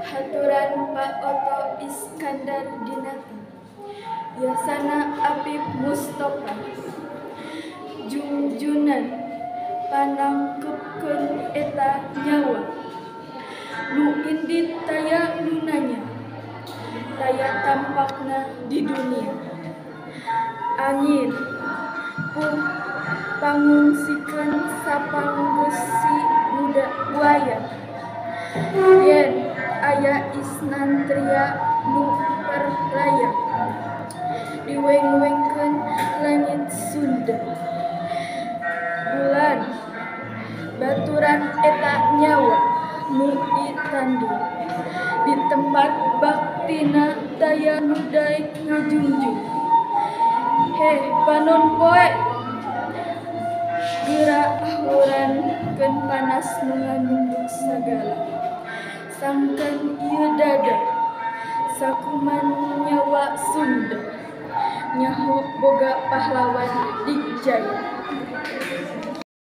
Haturan Pak Oto Iskandar Dinata, Yasana Apip Mustopa, Jungjunan panangkepkeun eta nyawa, nu indit taya nu nanya, taya tampakna di dunia. Angin puh pangungsikeun sapanggeusi budak buaya, yen aya isnantria nu perlaya, diweng-wengkeun langit Sunda. Bulan baturan eta nyawa nu ditandur, di tempat baktina taya nu daek ngajunjung. Heh panon poe, geura ahurankeun panas nu nganunduk sagala. Sangkan ieu dada sakuman nyawa Sunda, nyaho boga pahlawan Digjaya.